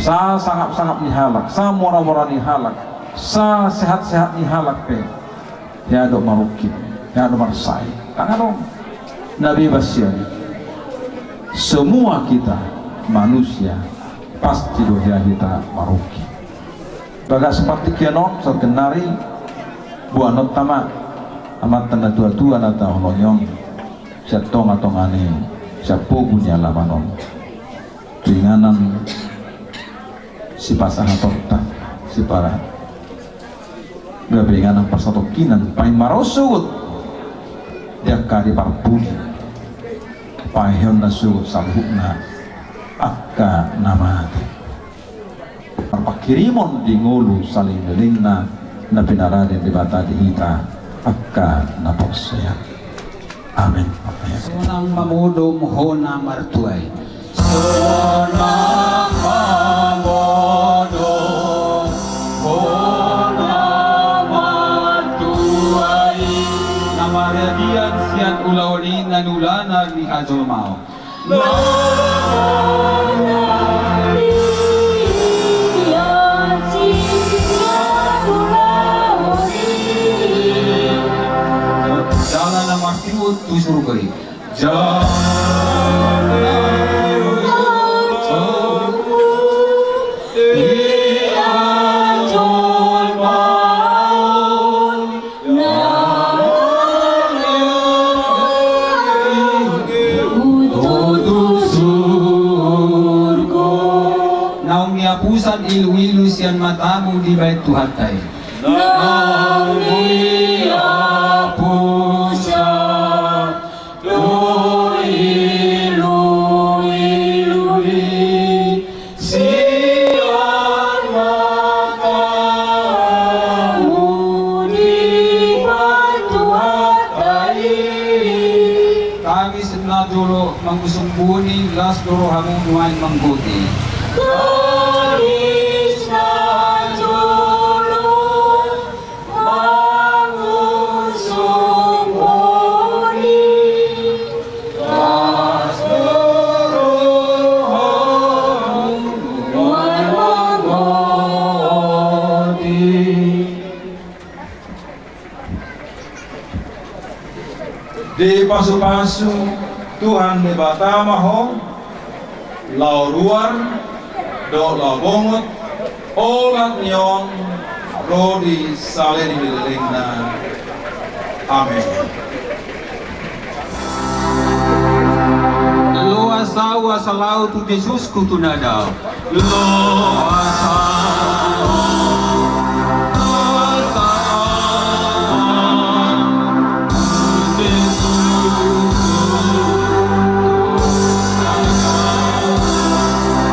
Sasangap-sangap ni halak, samora-mora ni halak, sasehat-sehat ni halak pe, hea do marungkil, hea do marsai. Ndang adong na bebas sian i. Semua kita manusia pasti do hea hita marungkil. Bagas partingkian on, saonari boanonta ma amanta na tua-tua na taholongi on sian tonga-tonga ni sian pogu ni alaman on. Inganan sipasahatonta, sipara gabe inganan parsatongkinan, paima ro sogot di angka di parpudi, paheheonna sogot saluhutna angka na mate. Marpanghirimon di ngolu saleleng-lelengna na pinarade Debata di hita angka na porsea. Amen. Sonang mamodom hona martua i. Sonang mamodom hona martua i. Na maradian sian ulaon i na niulana ni hajolmaon. Jala na martiur tu surgo i. Jala Naung niapusan ilu-ilu sian matamu dibahen Tuhanta i. Naung niapusan do ilu-ilu i sian matamu dibahen Tuhanta i. Tangis na jolo mangusung boni, las do rohamu nuaeng manggoti. Tangis na jolo mangusung boni, las do rohamu nuaeng manggoti. Dipasu-pasu Tuhan Debata ma ho, laho ruar dohot laho bongot, olat ni on ro di saleleng ni lelengna. Amen. Loas ahu asa laho tu Jesusku tu na dao. Loas ahu asa laho tu Jesusku tu na dao.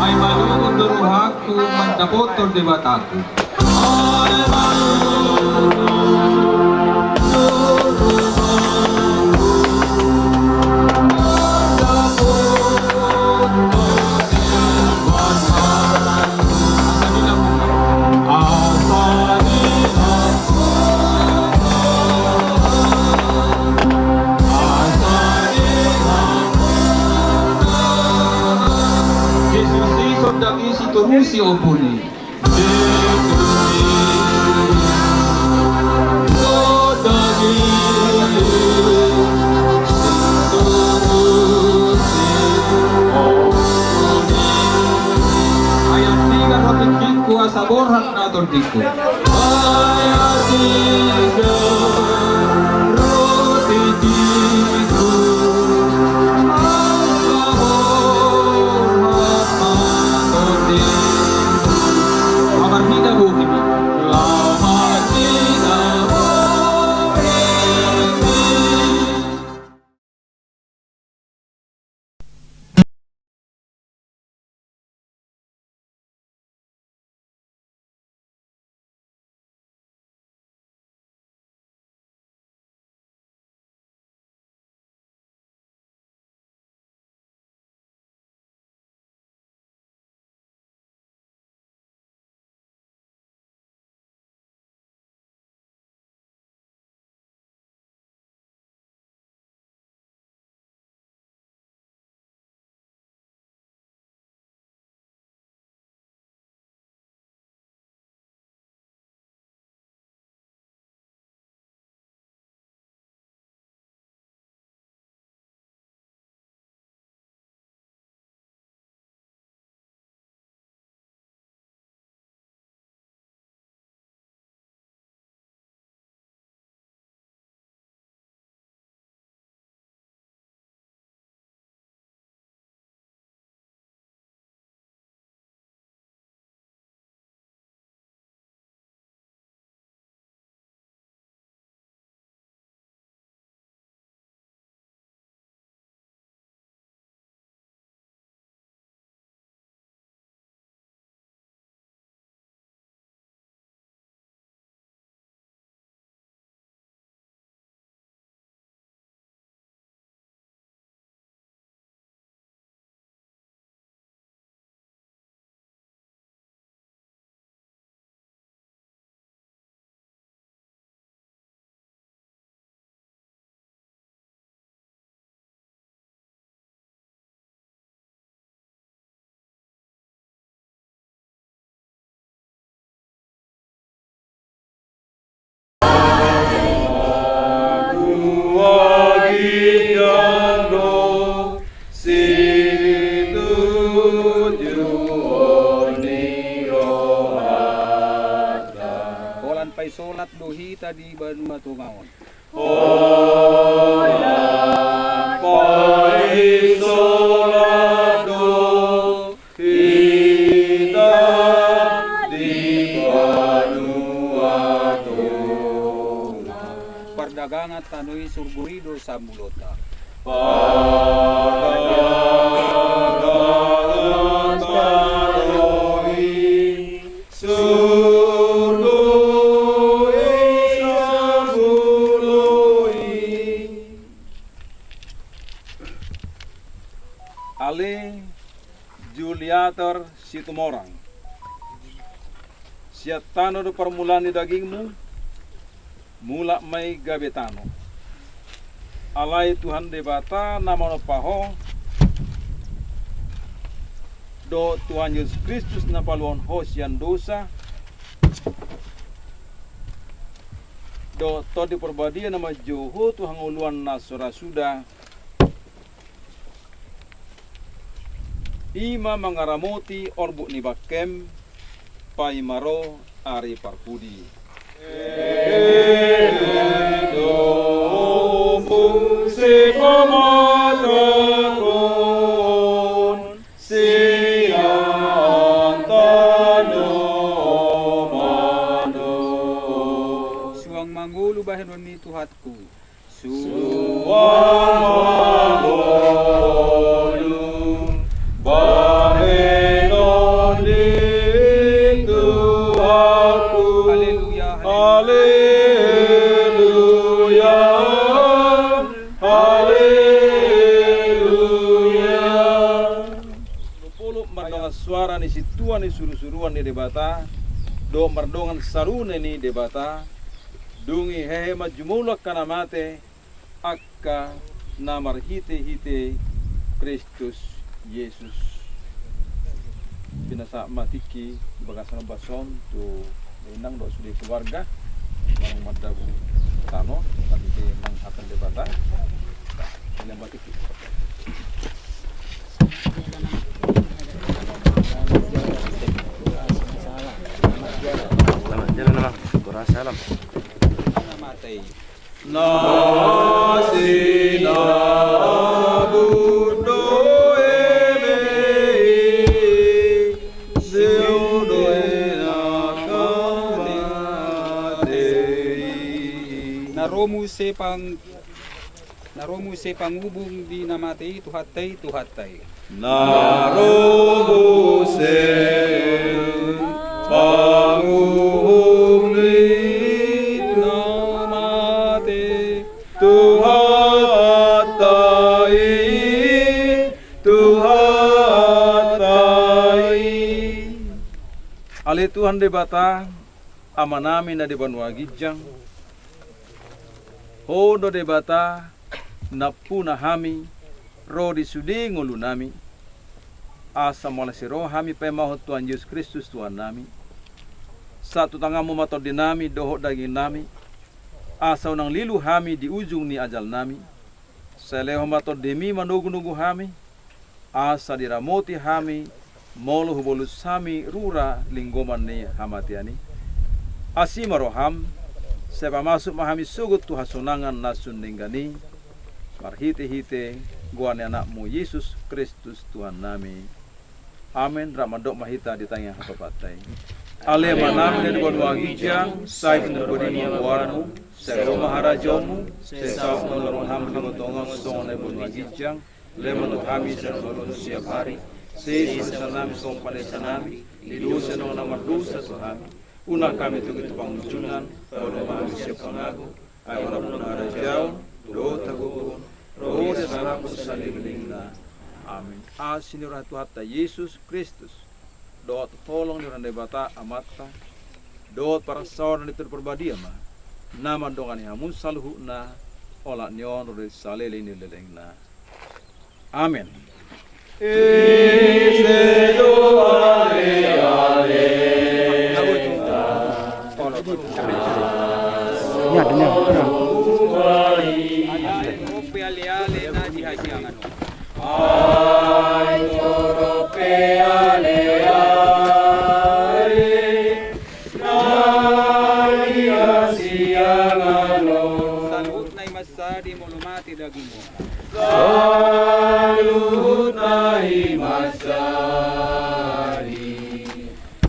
Ai malungun do rohangku mandapothon Debataku. Siopuri. Ayat tiga, roti tingkingku asa borhat na tondingku. Ayat tiga, roti tingkingku. Holan paisolat do hita di banua Tonga on. Holan paisolat do hita di banua Tonga. Pardagangan tano i, surgo i do samulota. Pardagangan tano i, surgo i, sambulo i. Ale Juliator Situmorang, sian tano do parmulaan ni dagingmu, mulak ma i gabe tano. Alai Tuhan Debata na manompa ho, dohot Tuhan Jesus Kristus na paluahon ho sian dosa, dohot Tondi Parbadia na manjou ho tu hangoluan na so ra suda, i ma mangaramoti orbuk ni bangkem, paima ro ari parpudi. Elo do ompung sipamatakhon sian tano ma do. Suang mangolu bahenon ni Tuhanku. Suang mangolu bahenon ni Tuhanku. Haleluya, haleluya. Haleluya, haleluya. Olopolop mardongan suara ni sintua ni surusuruan ni Debata, dohot mardongan sarune ni Debata, dung i hehe ma jumolo angka na mate, angka na marhitehite Kristus Jesus. Pinasahat ma tingki di bagasan ombas on tu inang dohot sude keluarga, manang mandabu tano, tadi ke nang hata ni Debata. Jalan ma tingki. Jalan, jalan, Amang. Kurang salam. Na sinabut do eme i, deo do i na mate i. Na ro muse pang-, na ro muse panguhum di na mate i, Tuhanta i, Tuhanta i. Na ro muse panguhum ni na mate, Tuhanta i, Tuhanta i. Ale Tuhan Debata, Amanami na di banua ginjang, Ho do Debata, nampuna hami ro di sude ngolunami, asa mauliate roha hami paimahon Tuhan Jesus Kristus Tuhannami. Sahat tu tanganmu ma tondinami dohot dagingnami, asa unang lilu hami di ujung ni ajalnami. Sai lehon ma tondimi manogunogu hami, asa diramoti hami molo hubolus hami rura linggoman ni hamatean i. Asi ma roham, sai pamasuk ma hami sogot tu hasonangan na sun denggan i, marhitehite goar ni Anakmu Jesus Kristus Tuhannami. Amen. Rap mandok ma hita di tangiang hapapatna i. Ale Amanami na di banua ginjang, sai pintor godangmu goarmu, sai ro ma harajaonmu, sai saut ma roham di tongatonga songon na di banua ginjang. Lehon ma tu hami sian harajaonmu siapari, sesa ma panesanami songon panesanami di dosa ni dongan na mardosa tu hami. Unang hami togihon tu pangunjunan, paluahon ma hami sian pangago, ai Ho do nampuna harajaon, dohot hagogoon, dohot hasangapon saleleng ni lelengna. Amen. Asi ni roha ni Tuhanta Jesus Kristus, dohot holong ni roha ni Debata Amanta, dohot parsaoran ni Tondi Parbadia ma na mandongani hamu saluhutna, olat ni on ro di saleleng ni lelengna. Amen. Ise do aleale? Nia, nia, nia. Aleale, aleale na di hasiangan on. Ai torop pe aleale na di hasiangan on. Saluhutna i mansadi molo mate daging on. Saluhutna i mansadi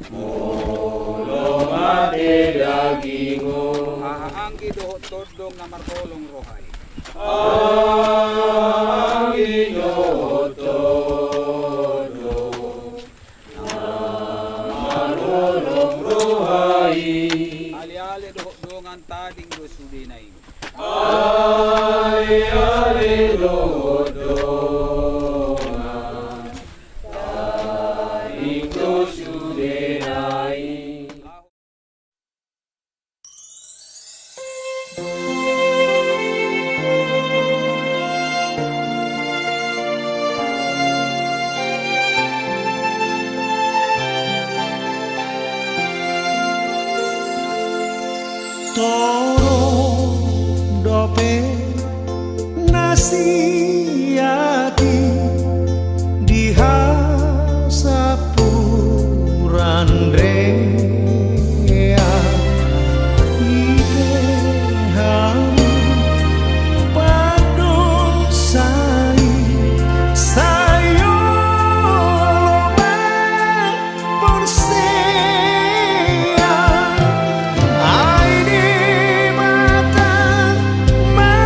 molo mate daging on. Haha anggi dohot tondong na marholong roha i. Haha anggi dohot tondong na marholong roha i. Aleale dohot dongan, tading do sudena i. Aleale dohot dongan, tading do sudena i. Torop dope na siat i di hasampuran ream, ite hami pardosa i, sai olo ma porsea, ai Debata ma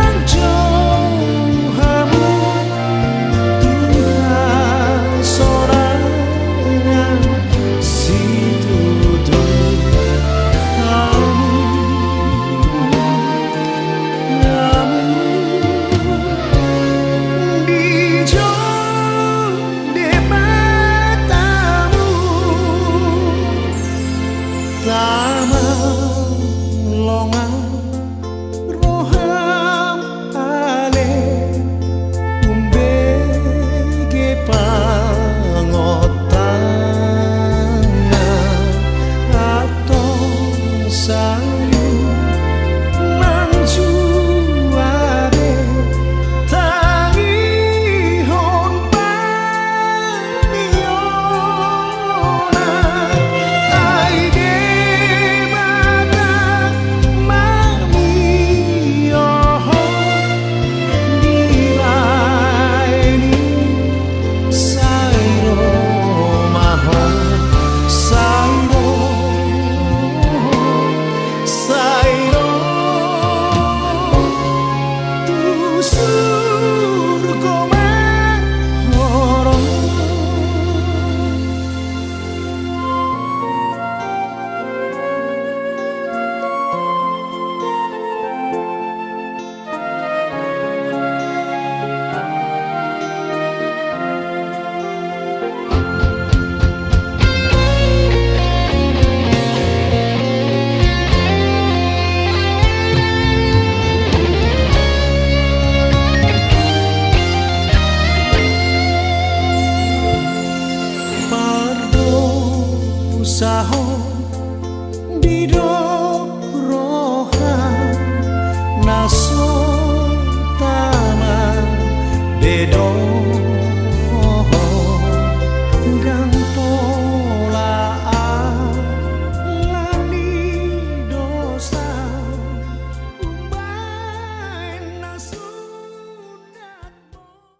Sahat